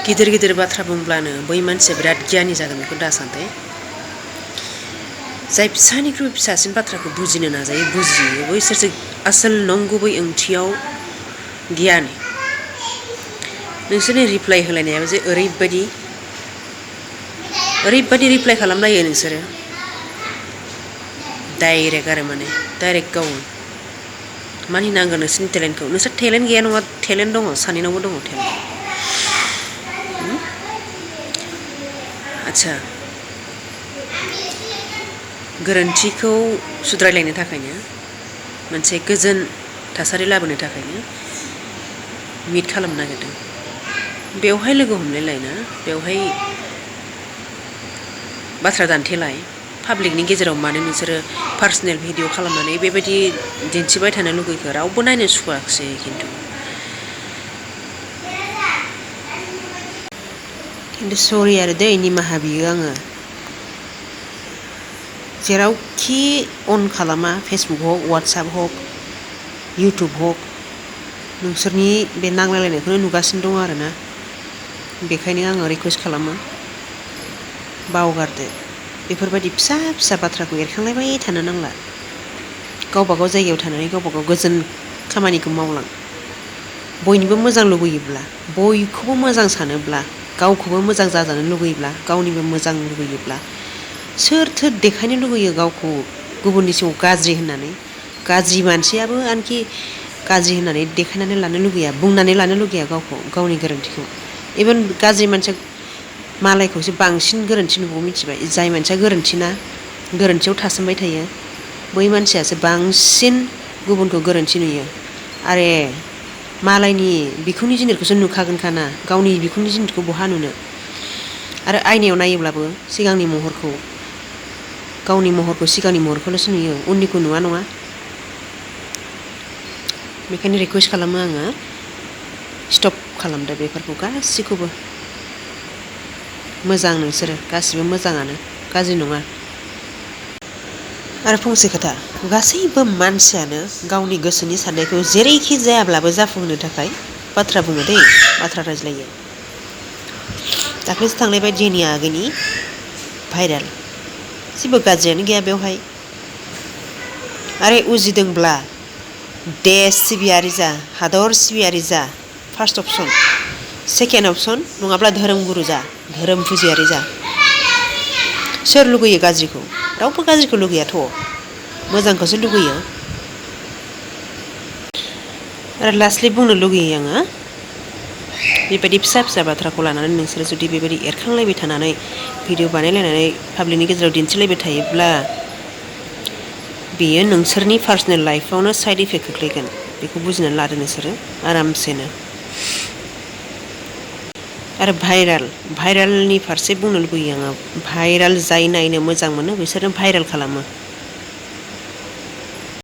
गिदिर गिदिर बाथ्रा बुंब्लानो बै मानसिया बिराद गियानि जागोन बेखौ दासानदे। जाय फिसानिख्रुइ फिसासिन बाथ्राखौ बुजिनो नाजायो बुजियो बैसोरसो आसोल नंगुबै ओंथियाव गियानि। नोंसोरनि रिप्लाइ होलायनायाबो जे ओरैबायदि रिप्लाइ खालामलायो नोंसोरो डाइरेक्ट आरो माने डाइरेक्ट गावो। मानिनांगोन नोंसोरनि टेलेन्टखौ। नोंसोर टेलेन्ट गैया नङा, टेलेन्ट दङ, सानैनावबो दङ टेलेन्ट। आच्छा, गोरोन्थिखौ सुद्रायलायनो थाखायनो मोनसे गोजोन थासारि लाबोनो थाखायनो मिट खालामनो नागिरदों। बेवहाय लोगो हमलायलायना बेवहाय बाथ्रा दान्थेलाय। पाब्लिकनि गेजेराव मानो नोंसोरो पार्सनेल भिडिअ खालामनानै बेबायदि दिन्थिबाय थानो लुगैखो? रावबो नायनो सुखुवाखिसै खिन्थु सरि आरो दै, निमाहा बियो आङो। जेरावखि अन खालामा, फेसबुक हक, वाट्सएप हक, इउटुब हक, नोंसोरनि बे नांलायलायनायखौनो नुगासिनो दं आरोना। बेखायनो आङो रिकुवेस्ट खालामो, बावगारदो। बेफोरबायदि फिसा फिसा बाथ्राखौ एरखांलायबाय थानो नांला। गावबागाव जायगायाव थानानै गावबागाव गोजोन खामानिखौ मावलां। बयनिबो मोजां लुबैयोब्ला, बयखौबो मोजां सानोब्ला, गावखौबो मोजां जाजानो लुगैयोब्ला, गावनिबो मोजां लुगैयोब्ला, सोरथो देखायनो लुगैयो गावखौ गुबुननि सिगाङाव गाज्रि होननानै? गाज्रि मानसियाबो आनखि गाज्रि होननानै देखायनानै लानो लुगैया, बुंनानै लानो लुगैया गावखौ, गावनि गोरोन्थिखौ। इभेन गाज्रि मानसिया मालायखौसो बांसिन गोरोन्थि नुबावो, मिथिबाय? जाय मानसिया गोरोन्थिना, गोरोन्थियाव थासोमबाय थायो, बै मानसियासो बांसिन गुबुनखौ गोरोन्थि नुयो। आरे मालायनि बिखुंनि जिनिरखौसो नुखागोनखाना, गावनि बिखुंनि जिनिरखौ बहा नुनो? आरो आयनायाव नायोब्लाबो सिगांनि महरखौ, गावनि महरखौ, सिगांनि महरखौल'सो नुयो, उननिखौ नुवा नङा? बेखायनो रिकुवेस्ट खालामो आङो, स्टप खालामदो बेफोरखौ गासिखौबो। मोजां नोंसोरो, गासिबो मोजाङानो, गाज्रि नङा। आरो फंसे खोथा, गासैबो मानसियानो गावनि गोसोनि साननायखौ जेरैखि जायाब्लाबो जाफुंहोनो थाखाय बाथ्रा बुङो दै, बाथ्रा रायज्लायो। दाख्लैसो थांलायबाय दिनि आगैनि भाइरेल, जेबो गाज्रियानो गैया बेवहाय। आरे उजिदोंब्ला देश सिबियारि जा, हादर सिबियारि जा, फार्स्ट अपसन। सेकेन्ड अपसन, नङाब्ला धोरोमगुरु जा, धोरोम फुजियारि जा। सोर लुगैयो गाज्रिखौ? रावबो गाज्रिखौ लुगैयाथ', मोजांखौसो लुगैयो। आरो लास्टलि बुंनो लुगैयो आङो, बेबायदि फिसा फिसा बाथ्राखौ लानानै नोंसोरो जुदि बेबायदि एरखांलायबाय थानानै भिडिअ बानायलायनानै पाब्लिकनि गेजेराव दिन्थिलायबाय थायोब्ला बेयो नोंसोरनि पार्सनेल लाइफआवनो साइड इफेक्ट खोख्लैगोन। बेखौ बुजिनानै लादो नोंसोरो आरामसेनो। आरो भाइरेलनि फारसे बुंनो लुबैयो आङो, भाइरेल जाय नायनो मोजां मोनो बिसोरनो भाइरेल खालामो।